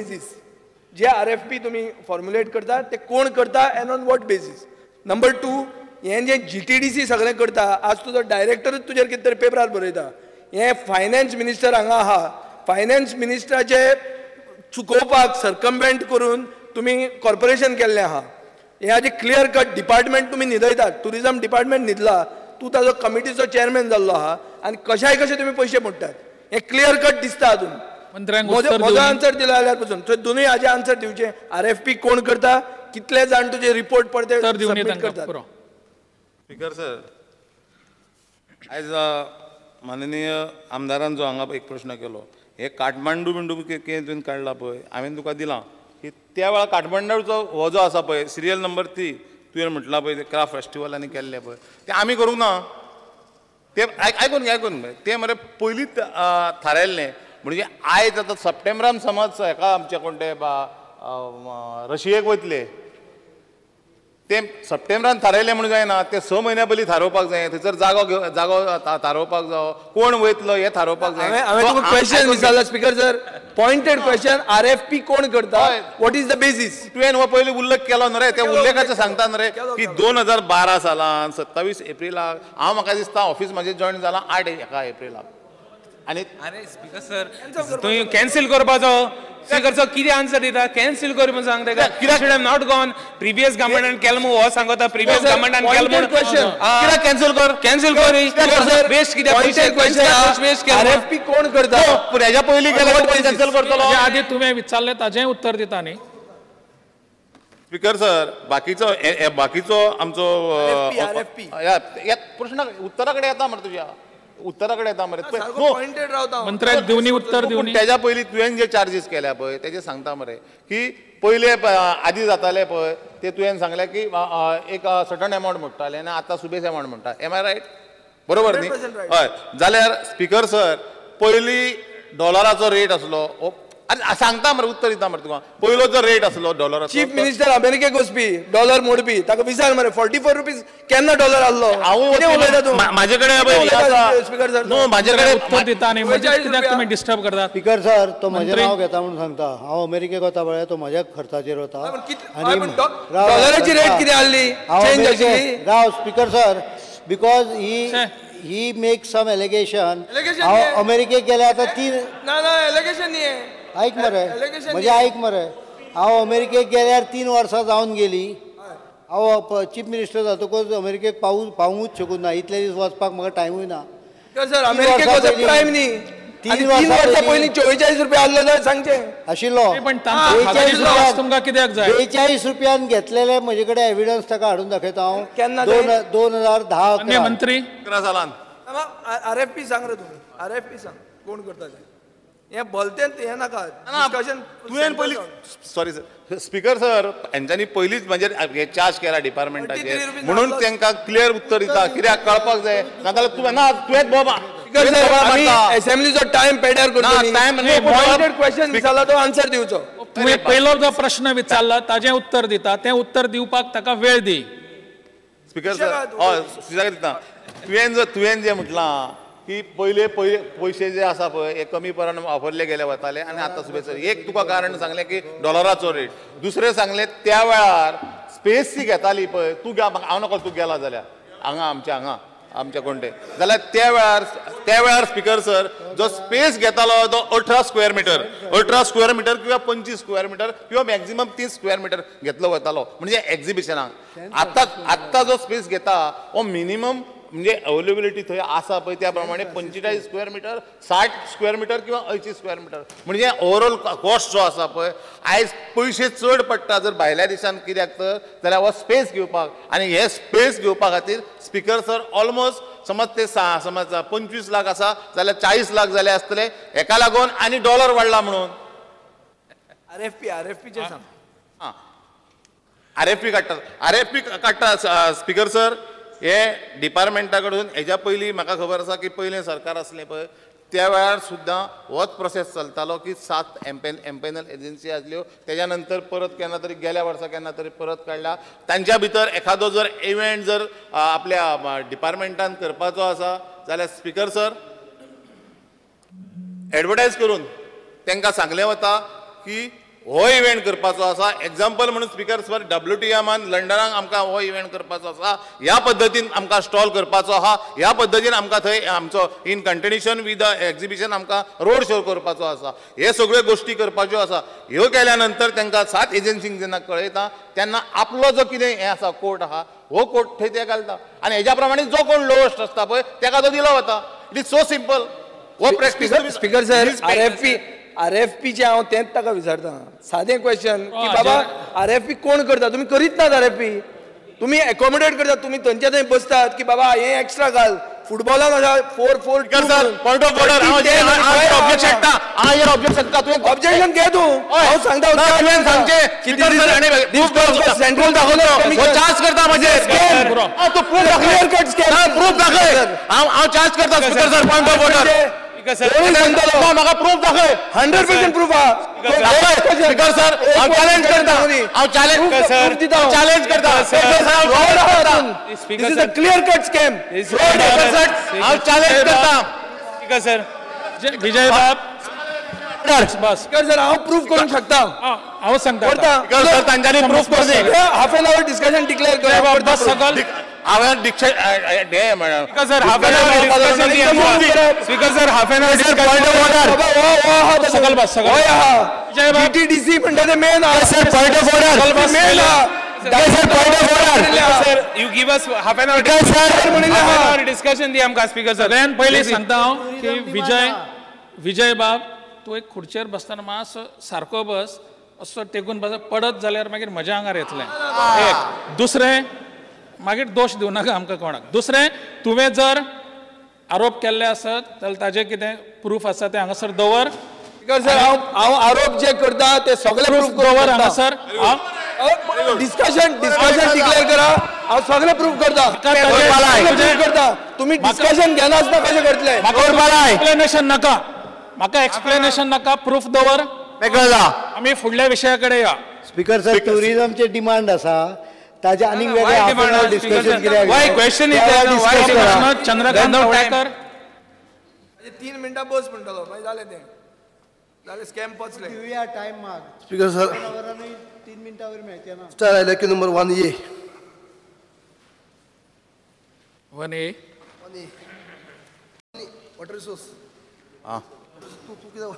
basis? जे RFP तुमी formulate करता ते कोण करता and on what basis? Number 2, हें जें GTDC सगळें करता, आज तुजो डायरेक्टरूच तुजेर कितें तरी पेपरार बरयता. हें फायनान्स मिनिस्टर हांगा आहा, फायनान्स मिनिस्टराचे चुकोवपाक सरकमवेंट करून तुमी कॉर्पोरेशन केल्लें आहा. हें हाजें क्लियर कट डिपार्टमेंट तुमी न्हिदयतात, ट्युरिजम डिपार्टमेंट न्हिदला, तूं ताजो कमिटीचो चेअरमॅन जाल्लो आहा आनी कशाय कशें तुमी पयशे मोडटात. हें क्लियर कट दिसता अजून. म्हजो आन्सर दिलो जाल्यार पसून थंय दोनूय हाजे आन्सर दिवचे. RFP कोण करता, कितले जाण तुजे रिपोर्ट परते सबमीट करतात. स्पीकर सर, आयज माननीय आमदारान जो हांगा एक प्रश्न केलो, हे काठमांडू बिंडू कितें तुवें काडला पळय, हांवें तुका दिलां की त्या वेळार काठमांडूचो हो जो आसा पळय सिरियल नंबर 3 तुवें म्हटलां पळय क्राफ्ट फेस्टिवलांनी केल्लें पळय, तें आमी करूंक ना. तें आयकून घे, आयकून घे, तें मरे पयलींच थारायल्लें. म्हणजे आयज आतां सप्टेंबरान समज हेका आमचे कोण ते रशियेक वयतले, ते सप्टेंबरान थारायलें म्हणून जायना, ते 6 म्हयन्या पयलीं थारोवपाक जाय. थंयसर जागो जागो थारोवपाक जावो, कोण वयतलो हें थारोवपाक जाय. हांवें तुका क्वेश्चन विचारला speaker sir, pointed question, RFP कोण करता, what is the basis? तुवें हो पयलीं उल्लेख केलो न्हू रे, त्या उल्लेखाचें सांगता न्हू रे की 2012 सालान 27 एप्रिलाक हांव म्हाका दिसता ऑफिस म्हाजें जॉयन जालां 8 एप्रिलाक. आनी अरे स्पीकर सर, तुवें कॅन्सील करपाचो. स्पीकर सर कितें आन्सर दिता? कॅन्सील कर म्हणून सांग ताका. Should have not gone. Previous गव्हर्नमेंटान केलें म्हूण हो सांगता, प्रिवियस गव्हर्नमेंटान केलें म्हूण कित्याक कॅन्सील कर? कॅन्सील कर वेस्ट कित्याक पयशे वेस्ट केले? RFP कोण करता? पूण हेज्या पयलीं केलें कॅन्सील करतलो. आदी तुवें विचारलें ताजेंय उत्तर दिता न्ही स्पीकर सर. बाकीचो बाकीचो आमचो प्रश्न उत्तरा कडेन येता मरे, तुज्या उत्तरा कडेन येता मरे. मंत्र्याक दिवनी उत्तर दिवनी. तेज्या पयलीं तुवें जे चार्जीस केल्या पळय तेजे सांगता मरे की पयले आदी जाताले पळय ते तुवें सांगलें की एक सर्टन एमावंट म्हणटाले आनी आतां सुबेज एमावंट म्हणटा. Am I right? बरोबर न्ही? हय. जाल्यार स्पीकर सर, पयलीं डॉलराचो रेट आसलो, सांगता मरे, उत्तर दिता मरे तुका. पयलो जो रेट आसलो डॉलराचो, चीफ मिनिस्टर अमेरिकेक वचपी डॉलर मोडपी, ताका विचार मरे 44 रुपीज केन्ना डॉलर आहलो? कितें उलयता तूं? म्हाजे कडेन नो, म्हाजे कडेन उत्तर दिता न्ही, कित्याक तुमी डिस्टर्ब करतात? स्पीकर सर, तो म्हजें नांव घेता म्हणून सांगता. हांव अमेरिकेक वता पळय तो म्हज्या खर्चाचेर वता. आनी डॉलराची रेट कितें आहली? चेंज आशिल्ली? राव speaker sir, because he make some allegation. हांव अमेरिकेक गेले आतां 3 ना ना एलिगेशन न्ही. ऐक मरे, म्हजें ऐक मरे, हांव अमेरिकेक गेल्यार 3 वर्सां जावन गेली. हांव चीफ मिनिस्टर जातकूच अमेरिकेक पावूंकच शकूंक ना, इतले दीस वचपाक म्हाका टायमूय ना. सर, अमेरिकेक वचप टायम न्ही. 3 वर्सां पयलीं 44 रुपया आहलो जाल्यार सांगचें आशिल्लो. 42 रुपयान घेतलेले म्हजे कडेन एविडन्स ताका हाडून दाखयता हांव. केन्ना? 2010. मंत्री सालान RFP सांग रे तुमी, RFP सांग कोण करता तें. हें भलतें हें नाका डिस्कशन. तुवें पयलीं, सॉरी सर, स्पीकर सर, हेंच्यांनी पयलींच म्हणजे चार्ज केला डिपार्टमेंटाचेर म्हणून तांकां क्लियर उत्तर दिता, कित्याक कळपाक जाय. नाजाल्यार तुवें ना, तुवेंच बोब असेंब्लीचो टायम पेड्यार करता. क्वेश्चन विचारला तो आन्सर दिवचो. तुवें पयलो जो प्रश्न विचारला ताजें उत्तर दिता, तें उत्तर दिवपाक ताका वेळ दी. स्पीकर सर, हय सुजाग दिता. तुवें जें म्हटलां की पयले पयले पयशे जे आसा पळय हे कमी परान वापरले गेले वताले आनी आतां सुबेज. एक तुका कारण सांगलें की डॉलराचो रेट, दुसरें सांगलें त्या वेळार स्पेस ती घेताली पळय, तूं हांव नकळो तूं गेला जाल्यार हांगा आमच्या हांगा आमच्या कोण ते जाल्यार त्या वेळार स्पीकर सर जो स्पेस घेतालो तो 18 स्क्वेअर मिटर, 18 स्क्वेअर मिटर किंवा 25 स्क्वेअर मिटर किंवा मॅक्झिमम 30 स्क्वेअर मिटर घेतलो वतालो म्हणजे एक्झिबिशनाक. आतां आतां जो स्पेस घेता हो मिनिमम म्हणजे अवेलेबिलिटी थंय आसा पळय त्या प्रमाणे 45 स्क्वेअर मिटर, 60 स्क्वेअर मिटर किंवा 80 स्क्वेअर मिटर म्हणजे ओवरऑल कॉस्ट जो आसा पळय आयज पयशे चड पडटा जर भायल्या देशान कित्याक तर जाल्यार हो स्पेस घेवपाक. आनी हे स्पेस घेवपा खातीर स्पीकर सर ऑलमोस्ट समज ते समज 25 लाख आसा जाल्यार 40 लाख जाले आसतले हेका लागून आनी डॉलर वाडला म्हणून. RFP RFPचें सांग. आं, RFP काडटा, RFP काडटा स्पीकर सर. हे डिपार्टमेंटा कडून हेज्या पयलीं म्हाका खबर आसा की पयलें सरकार आसलें पळय त्या वेळार सुद्दां होच प्रोसेस चलतालो की 7 एम्पेनल एजन्सी आसल्यो, तेज्या नंतर परत केन्ना तरी गेल्या वर्सा केन्ना तरी परत काडला. तांच्या भितर एखादो जर इव्हेंट जर आपल्या डिपार्टमेंटान करपाचो आसा जाल्यार स्पीकर सर एडवर्टायज करून तांकां सांगलें वता की हो इव्हेंट करपाचो आसा. एग्जाम्पल म्हणून स्पिकर सर WTM लंडनाक आमकां हो इव्हेंट करपाचो आसा, ह्या पद्दतीन आमकां स्टॉल करपाचो आहा, ह्या पद्दतीन आमकां थंय आमचो in continuation with the exhibition आमकां रोड शो करपाचो आसा. हे सगळ्यो गोश्टी करपाच्यो आसा. ह्यो केल्या नंतर तांकां 7 एजन्सींक जेन्ना कळयता तेन्ना आपलो जो कितें हें आसा कोर्ट आहा हो कोर्ट थंय ते घालता आनी हेज्या प्रमाणे जो कोण लोएस्ट आसता पळय तेका तो दिलो वता. It is so simple. हो practice speaker sir RFP चे हांव तेंच ताका विचारता सादें क्वेश्चन की बाबा RFP कोण करता? तुमी करीत नात RFP, तुमी एकोमोडेट करतात, तुमी थंयच्या थंय बसतात की बाबा हें एक्स्ट्रा घाल. फुटबॉलान 4-4-2 पॉयंट ऑफ ऑर्डर. ऑब्जेक्शन घे तूं. हांव सांगता सेंट्रल चार्ज करता म्हजेर, क्लियर कट प्रूफ दाखय. हांव चार्ज करता speaker sir point of order. म्हाका प्रूफ दाखय. 100% प्रूफ आहा स्पिकर सर. हांव चॅलेंज करता, हांव चॅलेंज करता. This is a clear cut scam. हांव चॅलेंज करता स्पिकर सर. विजय बाब बस स्पिकर सर हांव प्रूफ करूंक शकता. हांव सांगता स्पिकर सर तांच्यांनी प्रूफ करचें. Half an hour discussion declare कर. बस सकल हांवें दीक्षा speaker sir half an hour discussion speaker sir half an hour point of order. सकल बस सकल. GTDC म्हणटा ते main sir point of order main sir point of order sir. You give us half an hour sir discussion दी आमकां speaker sir. सगळ्यान पयलीं सांगता हांव की विजय बाब तूं एक खुर्चेर बसतना मातसो सारको बस, असो टेकून बस, पडत जाल्यार मागीर म्हज्या आंगार येतलें. एक दुसरें मागीर दोश दिवं नाका आमकां कोणाक. दुसरें तुवें जर आरोप केल्ले आसत जाल्यार ताजें कितें प्रूफ आसा तें हांगासर दवर. स्पिकर सर हांव आरोप जे करता ते सगळे प्रूफ दवर हांगासर. डिस्कशन डिक्लेअर करा. हांव सगळे प्रूफ करता, प्रूफ करता. तुमी डिस्कशन घेनासतना कशें करतले? एक्सप्लेनेशन नाका म्हाका, एक्सप्लेनेशन नाका, प्रूफ दवर. आमी फुडल्या विशया कडेन या. स्पिकर सर टुरिजमचे डिमांड आसा ताजे आनीक वेगळे डिस्कशन कित्याक? चंद्रकांत वळेकर 3 मिनटां बस म्हणटलो मागीर जालें तें, जालें स्कॅम पचलें. दिवया टायम माग स्पिकर सर. 3 मिनटां वयर मेळचें ना. स्टार आयला की number 1A 1A water resource. तूं तूं कितें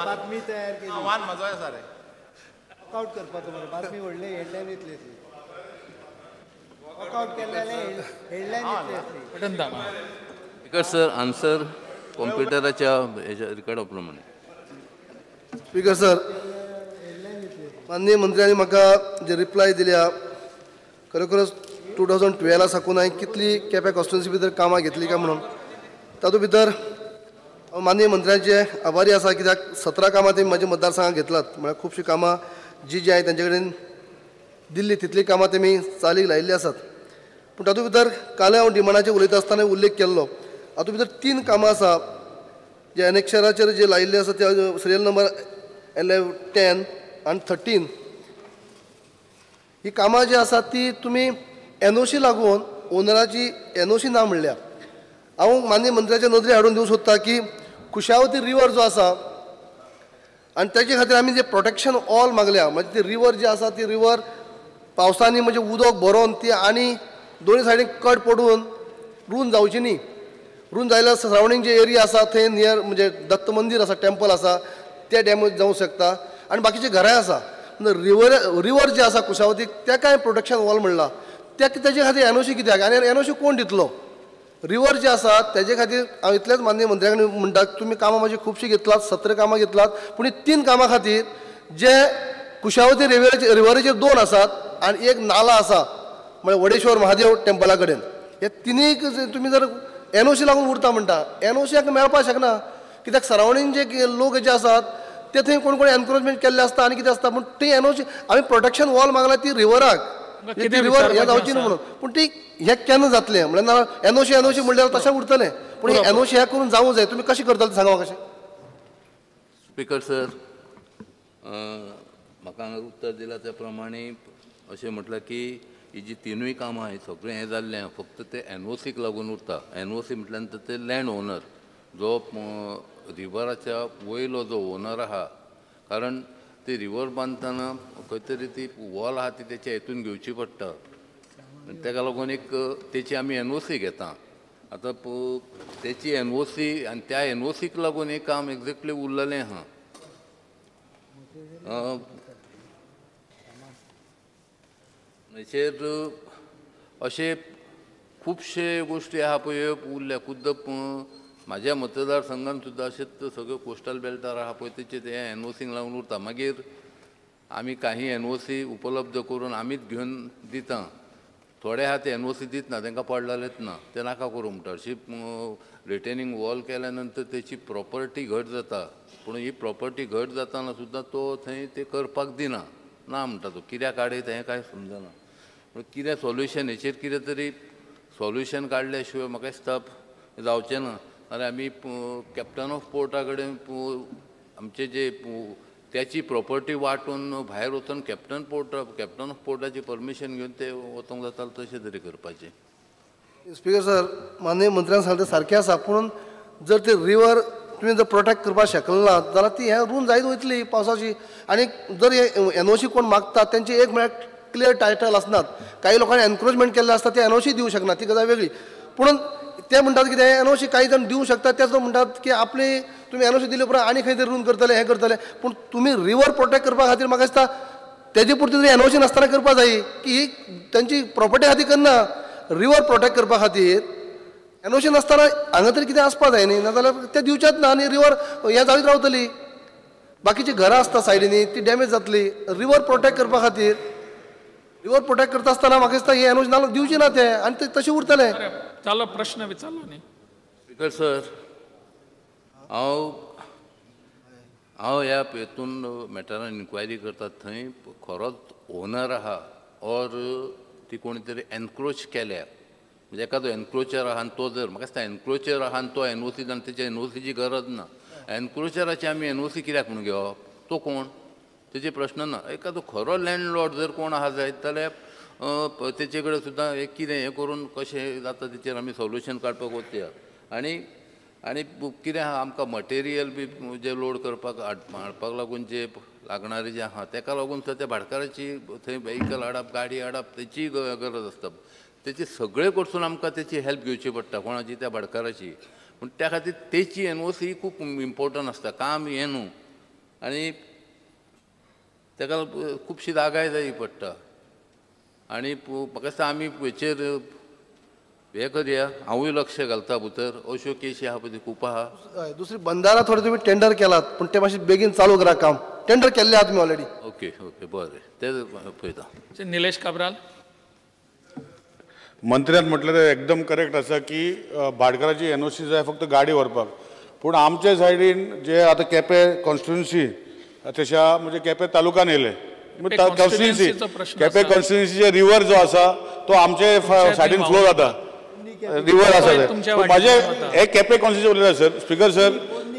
बातमी तयार केली म्हजो आसा रे वॉकआउट करपाचो मरे. बातमी व्हडली हेडलायन येतली आसली, वॉकआउट केल्ले जाल्यार हेडलायन येतली आसली. स्पिकर सर आन्सर कॉम्प्युटराच्या हेज्या रिकॉर्डा प्रमाणे. स्पिकर सर माननीय मंत्र्यांनी म्हाका जे रिप्लाय दिल्या खरोखरच 2012 साकून हांवें कितली केपें कॉन्स्टिट्युन्सी भितर कामां घेतली काय म्हणून तातूंत भितर हांव माननीय मंत्र्यांचे आभारी आसा कित्याक 17 कामां तेमी म्हज्या मतदारसंघाक घेतलात. म्हळ्यार खुबशीं कामां जी जी हांवें तांचे कडेन दिल्ली तितलीं कामां तेमी चालीक लायिल्लीं आसात. पूण तातूंत भितर कालय हांव डिमांडाचेर उलयता आसतना उल्लेख केल्लो हातूंत भितर 3 कामां आसा जे एनेक्षराचेर जे लायिल्ले आसा ते सिरियल नंबर 11, 10 आनी 13 ही कामां जी आसा ती तुमी NOC लागून ओनराची NOC ना म्हणल्या. हांव माननीय मंत्र्याच्या नदरे हाडून दिवंक सोदता की कुशावती रिवर जो आसा आनी ताजे खातीर आमी जे प्रोटेक्शन ऑल मागल्या म्हणजे ती रिवर जी आसा ती रिवर पावसांनी म्हणजे उदक भरोन ती आनी दोनी सायडीन कट पडून रून जावची न्ही. रून जाल्यार सरावंडींग जे एरिया आसा थंय नियर म्हणजे दत्त मंदीर आसा, टेम्पल आसा, ते डॅमेज जावंक शकता आनी बाकीची घरांय आसा. रिवर जे आसा कुशावती तेकाय प्रोटेक्शन वॉल म्हणला तेजे खातीर NOC कित्याक आनी NOC कोण दितलो? रिवर जे आसा तेजे खातीर हांव इतलेंच माननीय मंत्र्या कडेन म्हणटा तुमी कामां म्हाजी खुबशीं घेतलात, 17 कामां घेतलात, पूण 3 कामां खातीर जे कुशावती रिवरीचेर 2 आसात आनी एक नाला आसा म्हळ्यार वडेश्वर महादेव टेम्पला कडेन, हे तिनूय तुमी जर NOC लागून उरता म्हणटा NOC हांकां मेळपाक शकना कित्याक सरावंडींग जे लोक जे आसात ते थंय कोण कोण एनक्रोचमेंट केल्ले आसता आनी कितें आसता. पूण ती NOC आमी प्रोटेक्शन वॉल मागला ती रिवराक, रिवर हें जावची न्हू म्हणून, पूण ती हें केन्ना जातलें म्हणल्यार NOC म्हणल्यार तशें उरतलें, पूण NOC हें करून जावूं जाय. तुमी कशें करतले सांगा म्हाका कशें? स्पिकर सर म्हाका हांगा उत्तर दिलां त्या प्रमाणे अशें म्हटलां की ही जी तिनूय कामां आहाय सगळें हें जाल्लें आहा, फक्त ते NOCक लागून उरता. NOC म्हटल्या नंतर ते लँड ओनर जो रिवराच्या वयलो जो ओनर आहा, कारण ती रिवर बांदतना खंय तरी ती वॉल आहा ती तेच्या हितून घेवची पडटा आनी तेका लागून एक तेची आमी एनओसी घेता. आतां तेची एनओसी आनी त्या एनओसीक लागून हें काम एक्झॅक्टली उरलेलें आहा. हेचेर अशे खुबशे गोश्टी आहा पळय उरल्या. खुद्द म्हाज्या मतदारसंघान सुद्दां अशेंच सगळे कोस्टल बेल्टार आहा पळय तेचे ते एनओसीक लागून उरता. मागीर आमी काही एनओसी उपलब्ध करून आमीच घेवन दिता. थोडे आहा ते एनओसी दितना तांकां पडलेलेच ना, ते नाका करूं म्हणटा. अशी रिटेनिंग वॉल केल्या नंतर तेची प्रॉपर्टी घट जाता, पूण ही प्रॉपर्टी घट जाताना सुद्दां तो थंय ते करपाक दिना, ना म्हणटा तो. कित्याक काडयता हें कांय समजना. पूण कितें सोल्युशन हेचेर कितें तरी सोल्युशन काडल्या शिवाय म्हाका दिसता जावचें ना. आनी आमी कॅप्टन ऑफ पोर्टा कडेन आमचे जे त्याची प्रॉपर्टी वांटून भायर वचून कॅप्टन ऑफ पोर्टाची परमिशन घेवन ते वचोंक जाता तशें तरी करपाचें. स्पीकर सर, माननीय मंत्र्यान सांगलें सारकें आसा, पूण जर ते रिवर तुमी जर प्रोटेक्ट करपाक शकले ना जाल्यार ती हें रून जायत वयतली पावसाची. आनी जर हे एनओसी कोण मागता तेंचे एक म्हळ्यार क्लियर टायटल आसनात, काही लोकांनी एनक्रोचमेंट केल्लें आसता ते एनओसी दिवंक शकना, ती गजाल वेगळी. पूण ते म्हणटात कितें एनओसी काही जाण दिवंक शकता, तेच म्हणटात की आपली तुमी एनओसी दिले उपरांत आनी खंय तरी रून करतले हें करतले. पूण तुमी रिवर प्रोटेक्ट करपा खातीर म्हाका दिसता तेजे पुरती तरी एनओसी नासतना करपा जाय की ही तेंची प्रॉपर्टी खातीर करना, रिवर प्रोटेक्ट करपा खातीर एनओसी नासतना हांगा तरी कितें आसपा जाय न्ही, नाजाल्यार ते दिवचेच ना आनी रिवर हें जायत रावतली. बाकीचीं घरां आसता सायडींनी ती डॅमेज जातली. रिवर प्रोटेक्ट करपा खातीर रिवर प्रोटेक्ट करता आसतना म्हाका दिसता ही एनओसी ना दिवची ना ते आनी ते तशें उरतलें. चालो प्रश्न विचारलो न्ही. स्पीकर सर, हांव हांव ह्या हेतून मॅटरान इन्क्वायरी करता थंय खरोच ओनर आहा ऑर ती कोणी तरी एनक्रोच केल्या, म्हणजे एखादो एनक्रोचर आहा आनी तो जर म्हाका दिसता एनक्रोचर आहा आनी तो एनओसी जाण तेच्या एनओसीची गरज ना. एनक्रोचराची आमी एनओसी कित्याक म्हणून घेवप, तो कोण तेजे प्रश्न ना. एखादो खरो लँडलॉर्ड जर कोण आहा जायत जाल्यार तेचे कडेन सुद्दां एक कितें हें करून कशें जाता तेचेर आमी सोल्युशन काडपाक वचया. आनी आनी कितें आहा आमकां मटेरियल बी जे लोड करपाक हाडपाक लागून जे लागणारे जे आहा तेका लागून सुद्दां त्या भाटकाराची थंय व्हेकल हाडप गाडी हाडप तेची गरज आसता. तेची सगळे कडसून आमकां तेची हेल्प घेवची पडटा कोणाची, त्या भाटकाराची. पूण त्या खातीर तेची एनओसी खूब इम्पोर्टंट आसता. काम हें न्हू आनी तेका खुबशी जागाय जाय पडटा. आनी म्हाका दिसता आमी हेचेर हें करया, हांवूय लक्ष घालता भितर अश्यो केशी आहा पळय खूब आहा. दुसरी बंदारा थोडे तुमी टेंडर केलात पूण ते मातशें बेगीन चालू करा काम. टेंडर केल्ले आहा तुमी ऑलरेडी. ओके ओके बरें तें पळयता. निलेश काब्राल. मंत्र्यान म्हटलें तें एकदम करेक्ट आसा की भाटकाराची एनओसी जाय फक्त गाडी व्हरपाक, पूण आमचे सायडीन जे आतां केपें कॉन्स्टिट्युन्सी तशा म्हणजे केपें तालुकान येयले कॉन्स्टिट्युन्सी केपें कॉन्स्टिट्युन्सीचे रिवर जो आसा तो आमचे सायडीन फ्लो जाता, रिवर आसा. म्हाजे हे केपें कॉन्स्टिट्युन्सी उलयता सर. स्पीकर सर,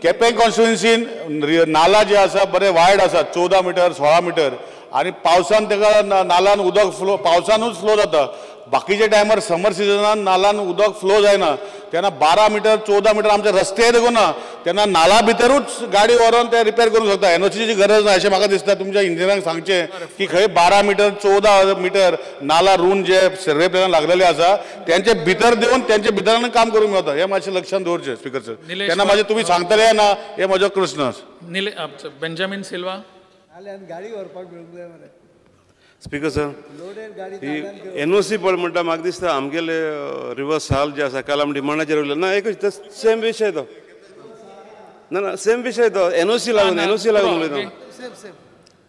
केपें कॉन्स्टिट्युन्सीन नाला जे आसा बरे वायड आसा, 14 मिटर 16 मिटर, आनी पावसान तेका नालान उदक फ्लो पावसानूच फ्लो जाता. बाकीच्या टायमार समर सिजनान नालान उदक फ्लो जायना, तेन्ना 12 मिटर 14 मिटर आमचे रस्ते देखून ना, तेन्ना नाला भितरूच गाडी व्हरोन ते रिपेर करूंक शकता. एनओसीची गरज ना अशें म्हाका दिसता. तुमच्या इंजिनियरांक सांगचें की खंय 12 मिटर 14 मिटर नाला रून जे सर्वे प्लॅन लागलेले आसा तेंचे भितर देवन तेंचे भितरान काम करूंक मेळटा. हें मातशें लक्षान दवरचें स्पीकर सर. तेन्ना मातशें तुमी सांगतले ना हें म्हजो प्रस्न. बेंजामीन सिल्वा. गाडी व्हरपाक मेळूंक जाय मरे. स्पीकर सर, ही एनओसी पळय म्हणटा म्हाका दिसता आमगेले रिवर साल जे आसा काल आमी डिमांडाचेर उरले ना, एकूच सेम विशय तो. ना ना सेम विशय तो एनओसी लागून, एनओसी लागून उलयता.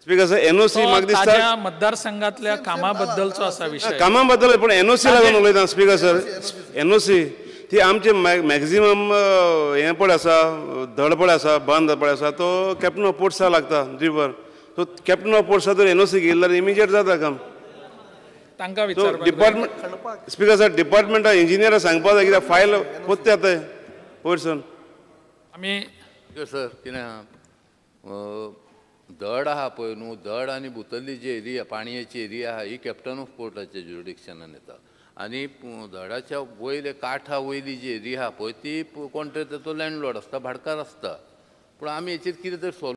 स्पीकर सर, एनओसी म्हाका दिसता मतदारसंघातल्या कामा बद्दलचो आसा विशय, कामा बद्दल पूण एनओसी लागून उलयता. स्पीकर सर, एनओसी ती आमचे मॅक्झिमम हें पळय आसा, धड पळय आसा, बांद पळय आसा, तो कॅप्टन ऑफ पोर्ट्सा लागता रिवर. सो कॅप्टन ऑफ पोर्ट्सा जर एनओसी घेतली जाल्यार इमिजिएट जाता काम. तांकां विचारपाक डिपार्टमेंट स्पीकर सर, डिपार्टमेंटा इंजिनियरा सांगपाक जाय कित्याक फायल पोत्ते जाता पयरसून. आमी सर कितें आहा धड आहा पळय न्हू, धड आनी भुतरली जी एरिया पाणयेची एरिया आहा ही कॅप्टन ऑफ पोर्टाच्या ज्युरिडिक्शनान येता. आनी धडाच्या वयले काठा वयली जी एरिया आहा पळय ती कोण तरी ताचो लँडलॉर्ड आसता, भाडकार आसता. पूण आमी हेचेर कितें तरी सॉल्व